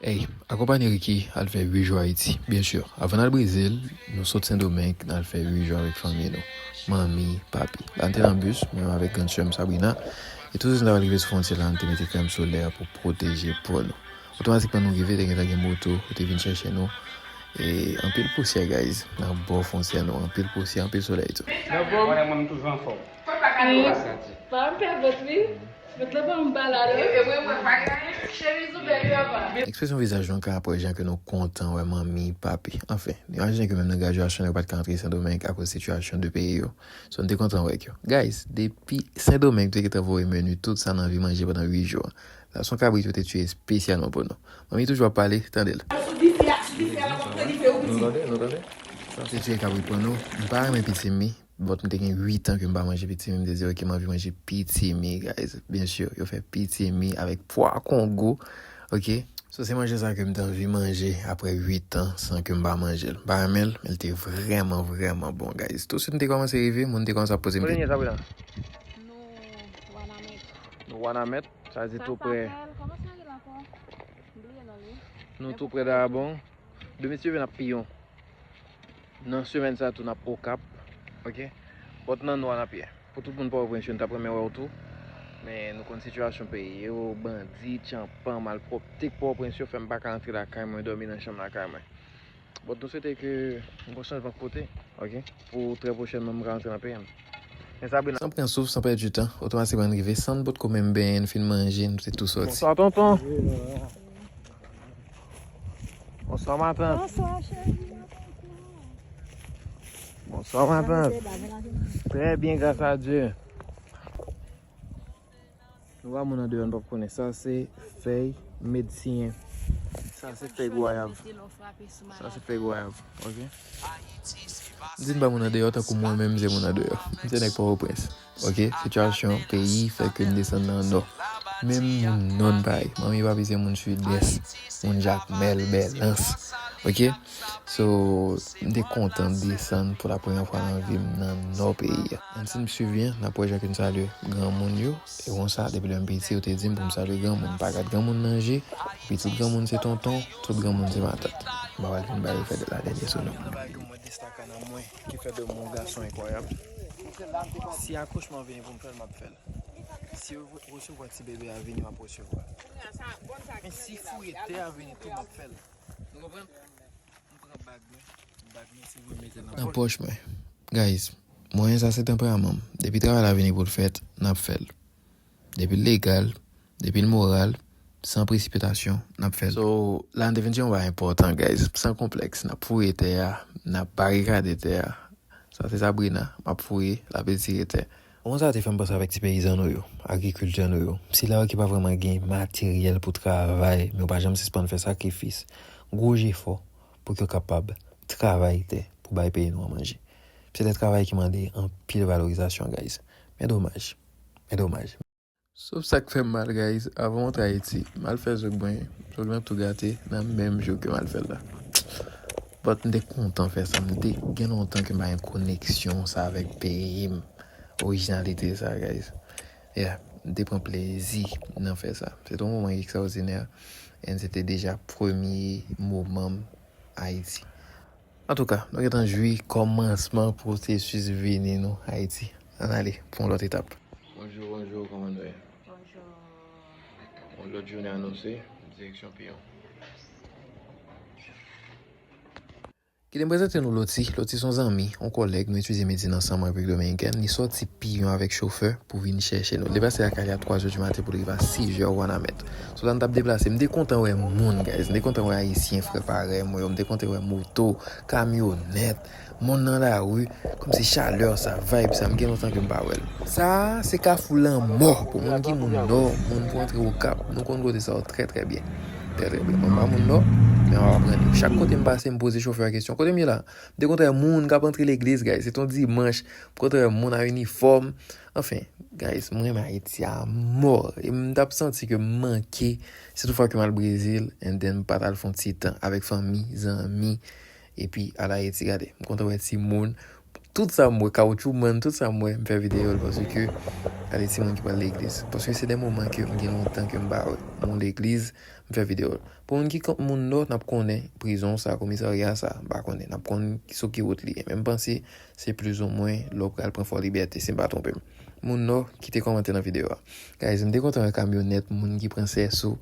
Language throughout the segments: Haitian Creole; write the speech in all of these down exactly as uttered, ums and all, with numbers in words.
Ey, akonpanye Ricky al fè uit jou Ayiti. Byen si, avan n al Brezil, nou sot Sendomeng, n al fè uit jou avèk fanmi nou. Manmi, papi. La n te nan bis, mwen menm avèk grann sè m Sabrina. E tou sou n t al rive sou fwontyè la, n te mete krèm solè pou pwoteje po nou. Otomatikman nou rive, te gentan gen moto ki te vin chèche nou. E anpil pousyè, guys, nan bò fwontyè nou. Anpil pousyè, anpil solèy tou. Mwen menm toujou anfòm. Pa m pè vant, wi. Vant lan pa m ba la, non. Ekspresyon vizaj nou ka apre jan ke nou kontan wè manmi, papi. Anfen, imajine ke menm nan gradyasyon yo pa t ka antre Sendomeng akoz sitiyasyon de peyi yo. So, n te kontan wè yo. Guys, depi Sendomeng, te gentan voye meni tout sa n anvi manje pandan uit jou an. La, se yon kabrit yo te tiye espesyalman pou nou. Manmi toujou ap pale, tande l. Sou dife a, sou dife a, l ap pran dife, wi, pitit. Nou tande, nou tande? Te tiye kabrit pou nou. M pa renmen pitimi. But m te gen uit an ke m pa manje pitimi, m te di, "Ok, m anvi manje pitimi, guys." Byen si, yo fè pitimi avèk pwa Kongo, ok? So, se manje sa ke m te anvi manje apre uit an san ke m pa manje l. M pa renmen l, men l te vrèman, vrèman bon, guys. Tousuit m te kòmanse rive, moun te kòmanse ap poze m kesyon. Kote n ye, Sabrina? Nou Wanament. Nou Wanament, sa vle di tou prè. Kòman sa rele ankò? M bliye non li. Nou tou prè Dayabon. Demen si Dye vle n ap Piyon. Nan semèn sa tou n ap Okap, ok? But nan nò a n ap ye. Pou tout moun Pòtoprens yo, n t ap renmen wè w tou. Men nou konn sitiyasyon peyi yo, bandi, tyanpan, malpwòpte k Pòtoprens yo fè m pa ka antre lakay mwen, dòmi nan chanm lakay mwen. But nou swete ke n gon chanjman kote, ok? Pou trè pwochènman m ka antre nan peyi m. Men Sabrina. San pran souf, san pèdi tan, otomatikman n rive, san n potko menm benyen, n fin manje, nou te tou sòti. Bonswa, tonton. Bonswa, matant. Bonswa, cheri. Bonswa, matant. Trè byen, gras a Dye. Nou wè moun andeyò, n p ap konnen. Sa se fèy medsiyen. Sa se fèy gwayav. Sa se fèy gwayav, ok? M di n pa moun andeyò tankou mwen menm, m se moun andeyò. M se nèg Pòtoprens. Ok, sitiyasyon peyi fè ke m desann nan nò. Menm moun nò n pa ye. Manmi papi se moun sidès, moun Jakmèl, Bèlans. Ok? So, m te kontan desann pou la premyè fwa nan vi m nan nò peyi a. And si n swiv byen, n ap wè jan ke n salye granmoun yo. E konsa, depi lè m piti, yo te di m pou m salye granmoun. Pa gad granmoun nan je, pitit granmoun se tonton, tout granmoun se matant. M pa pral vin ba yo fè de la dènyè sou nou. Mwen destaka nan mwen ki fè de mwen yon gason enkwayab. Si akouchman vini pou m fè l, m ap fè l. Si yo resevwa ti bebe a vini, m ap resevwa l. Men si fouye tè a vini tou, m ap fè l. Nou konprann? M pran bag mwen. Bag mwen, si w vle mete l nan pòch mwen. Guys, mwen sa se tanperaman m. Depi travay la vini pou l fèt, n ap fè l. Depi l legal, depi l moral, san presipitasyon, n ap fè l. So, la n te vin di yon bagay enpòtan, guys. San konplèks, n ap fouye tè a, n ap barikade tè a. Sa se Sabrina, m ap fouye, l ap etire tè. Moman sa a te fè m panse avèk ti peyizan nou yo, agrikiltè nou yo. Sila yo ki pa vrèman gen materyèl pou travay, men yo pa janm sispann fè sakrifis, gwo jefò pou ke yo kapab travay tè pou bay peyi nou an manje. Se de travay ki mande anpil valorizasyon, guys. Men domaj. Men domaj. Sof sa k fè m mal, guys. Avan w antre Ayiti, m al fè zòg mwen. Zòg lan tou gate nan menm jou ke m al fè l la. But m te kontan fè sa. M te gen lontan ke m pa gen koneksyon sa avèk peyi m. Orijinalite sa, guys. Yeah, m te pran plezi nan fè sa. Se te yon moman ekstraòdinè. And se te deja premye moman m Ayiti. Antouka, nou gentan jwi kòmansman pwosesis vini nou Ayiti. Ann ale pou yon lòt etap. Bonjou, bonjou, kòman nou ye? Bonjou. Yon lòt jounen anonse, direksyon Piyon. Kite m prezante nou Loti. Loti se yon zanmi, yon kòlèg, nou etidye medsin ansanm an Repiblik Dominikèn. Li sòti Piyon avèk chofè pou vin chèche nou. Li depase lakay li a twa zè di maten pou l rive a sis zè Wanament. So la n t ap deplase, m te kontan wè moun, guys. M te kontan wè Ayisyen, frè parèy mwen yo. M te kontan wè moto, kamyonèt, moun nan lari, kòmsi chalè sa, vibe sa, m gen lontan ke m pa wè l. Sa a, se kafou lanmò pou moun ki moun nò, moun pou antre Okap. Nou konn kote sa yo trè, trè byen. Trè, trè byen. Mwen pa moun nò, men m ap aprann. Chak kote m pase, m poze chofè a kesyon. Kote m ye la? M te kontan wè moun k ap antre legliz, guys. Se t on dimanch. M kontan wè moun a inifòm. Anfen, guys, mwen renmen Ayiti a mò. E m t ap santi ke m manke, si toutfwa ke m al Brezil, and then m pa t al fè yon ti tan avèk fanmi, zanmi, epi al Ayiti, gade. M kontan wè timoun. Tout sa m wè, kawotchouman, tout sa m wè, m fè videyo l, paske gade timoun ki pral legliz. Paske se de moman ke m gen lontan ke m pa wè. Yon legliz, M fè videyo. Pou moun ki kon-, moun Nò, n ap konnen prizon sa, komisarya sa, m pa konnen. N ap konn sou ki wout li ye. Men m panse se plizoumwen lè w pral pran Fò Libète, si m pa twonpe m. Moun Nò, kite kòmantè nan videyo a. Guys, m te kontan wè kamyonèt, moun ki pran sèso.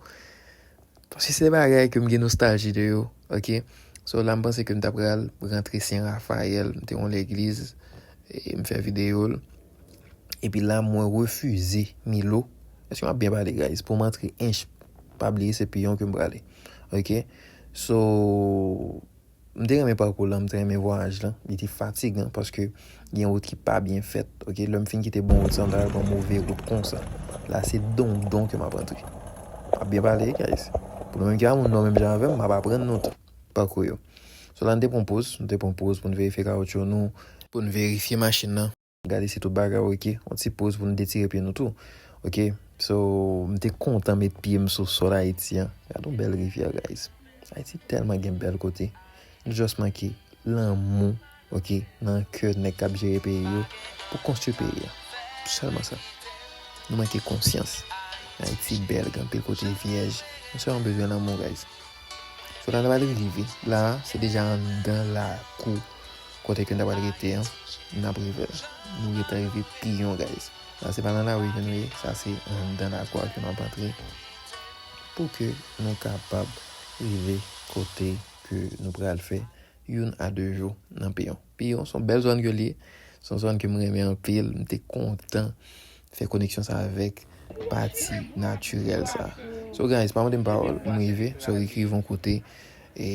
Paske se de bagay ke m gen nostalji de yo, ok? So, la, m panse ke m ta pral rantre Sen Rafayèl, m te yon legliz, e m fè videyo l. Epi la, mwen refize Milo. Èske m ap byen pale, guys? Pou m antre Ench, pa bliye se Piyon ke m prale. Ok? So, m te renmen pakou lan, m te renmen vwayaj lan. Li te fatigan paske gen wout ki pa byen fèt. Ok? Lè m fin kite bon wout sa, m ta pral pran move wout konsa. La, se dondon ke m ap antre. M ap byen pale, guys. Pou nou menm ki pa moun Nò menm jan avè m, m ap aprann nou tou pakou yo. So la, n te pran poz, n te pran poz pou n verifye kawotchou nou, pou n verifye machin nan. Gade si tout bagay oke. Yon ti poz pou n detire pye nou tou. Oke. So, m te kontan met pye m sou sòl Ayiti an. Gade yon bèl rivyè, guys. Ayiti tèlman gen bèl kote. Nou just manke lanmou, oke, nan kè nèg k ap jere peyi yo pou konstwi peyi a. Sèlman sa. Nou manke konsyans. Ayiti bèl, gen anpil kote vyèj. Nou sèlman bezwen lanmou, guys. So la, n ap rive. La, se deja anndan lakou kote ke n ta pral rete an. N ap rive la. Nou gentan rive Piyon, guys. La, se pa nan lari ke nou ye. Sa, se anndan lakou a ke n ap antre pou ke nou kapab rive kote ke nou pral fè youn a de jou nan Piyon. Piyon, se yon bèl zòn ke li ye. Se yon zòn ke m renmen anpil. M te kontan fè koneksyon sa avèk pati natirèl sa. So, guys, pa mande m pawòl, m rive, so, rive yon kote. E,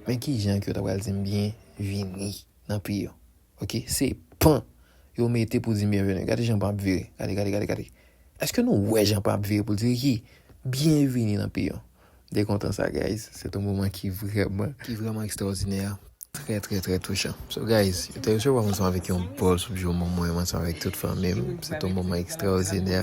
men ki jan ke yo ta pral di m byenvini nan Piyon. Ok, se pan yo mete pou di m byenvini. Gade jan pan ap vire. Gade, gade, gade, gade. Èske nou wè jan pan ap vire pou l di Ricky, byenvini nan Piyon? M te kontan sa, guys. Se te yon moman ki vrèman, ki vrèman ekstraòdinè. Trè, trè, trè touchan. So, guys, yo te resevwa m ansanm avèk yon bòl soup joumon, mwen menm ansanm avèk tout fanmi m. Se te yon moman ekstraòdinè.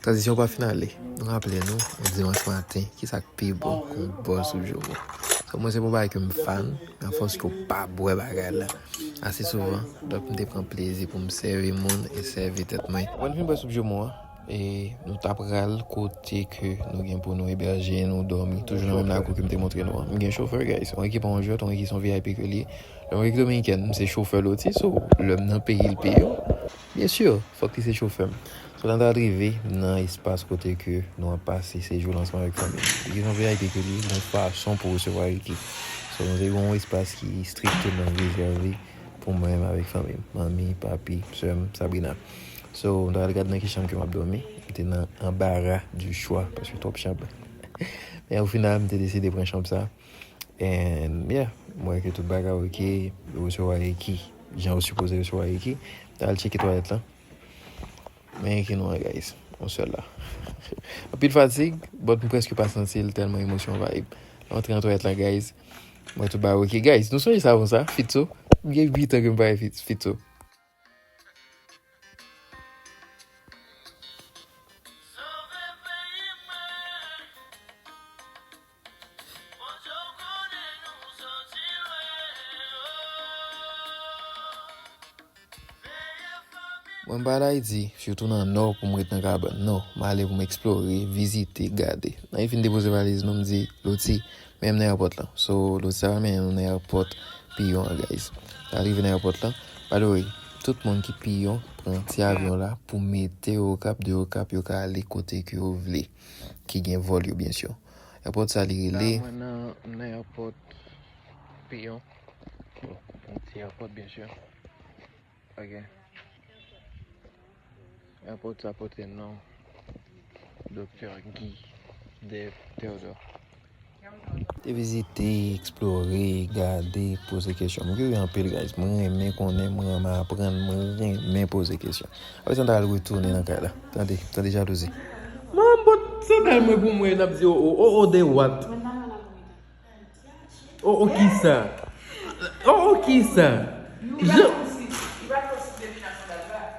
Tranzisyon pa fin ale. Nou raple nou, yon dimanch maten, ki sa k pi bon, yon bòl soup joumon. So, mwen, se yon bagay ke m fan, afòs ke w pa bwè bagay la ase souvan. Donk, m te pran plezi pou m sèvi moun e sèvi tèt mwen. Mwen fin bwè soup joumon an, e nou ta pral kote ke nou gen pou nou ebèje, nou dòmi, toujou nan menm lakou ke m te montre nou an. M gen chofè, guys. Yon ki pa yon jwèt, yon ki se yon V I P ke li ye. Repiblik Dominikèn, m se chofè loti, so, lè m nan peyi l Piyon, byen si, fòk li se chofè m. So, lè n ta rive nan espas kote ke nou ap pase sejou la ansanm avèk fanmi m. Li gen yon V I P ke li, yon fason pou resevwa Ricky. So, nou te gen yon espas ki strikteman rezève pou mwen menm avèk fanmi m. Manmi, papi, sè m, Sabrina. So, m ta al gade nan ki chanm ke m ap dòmi. M te nan anbara di chwa, paske twòp chanm. Men o final, m te deside pran chanm sa. And, yeah, m wè ke tout bagay oke. Yo resevwa Ricky jan yo sipoze resevwa Ricky. M ta al tcheke twalèt lan. Men ki nou an, guys. Yon sèl la. Anpil fatig, but m prèske pa santi l tèlman emosyon anvayi m. Antre nan twalèt la, guys. Mwen tout bagay oke. Guys, nou sonje sa avan sa, Fitzo? M gen uit an ke m pa wè Fit-, Fitzo. Mwen m pa al Ayiti, sitou nan Nò, pou m ret nan kabann. Non, m ale pou m eksplore, vizite, gade. Nan li fin depoze valiz nou, m di, Loti, mennen m nan èpòt lan. So, Loti sa va mennen nou nan èpòt Piyon an, guys. N al rive nan èpòt lan. By the way, tout moun ki Piyon, pran ti avyon la pou mete yo Okap, de Okap yo ka ale kote ke yo vle, ki gen vòl yo, byen si. Èpòt sa li rele. La, mwen nan, nan èpòt Piyon. Yon ti èpòt, byen si. Ok. Èpòt sa pote non Doktè Guy de Theodore. Te vizite, eksplore, gade, poze kesyon. M kire anpil, guys. Mwen renmen konnen, mwen renmen aprann, mwen renmen poze kesyon. Apre sa, m ta al retounen nan kay la. Tande, tande jalouzi. Manman, bòt sandal mwen pou mwen, n ap di, o, o, o, o, de what? O, o, kisa? O, o, kisa? Jan,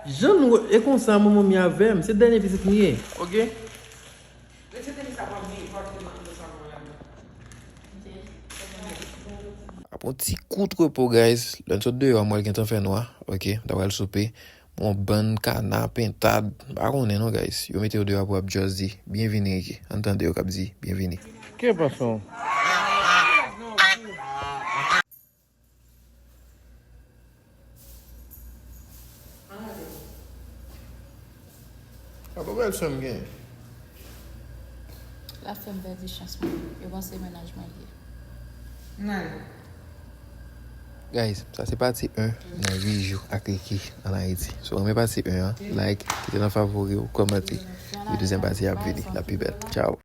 jan nou, e konsa, manman mi avè m, se dènye pitit m ye, oke? Ap yon ti kout repo, guys. Lè n sot deyò a, m wè l gentan fè nwa, oke? M ta pral soupe. yon bann kana, pentad, m pa konnen non, guys. Yo mete yo deyò pou ap just di, "Byenvini, Ricky." Ann tande yo k ap di, "Byenvini." Ke panse w? A, pa bèl sè m gen. L ap fè m pèdi chans mwen. Yo panse mennaj mwen l ye. Nan. Guys, sa se pati en nan uit jou ak Ricky ann Ayiti. Si w renmen pati en an, like, kite nan favori w, kòmante. Yon dezyèm pati ap vini, l ap pi bèl. Tchao.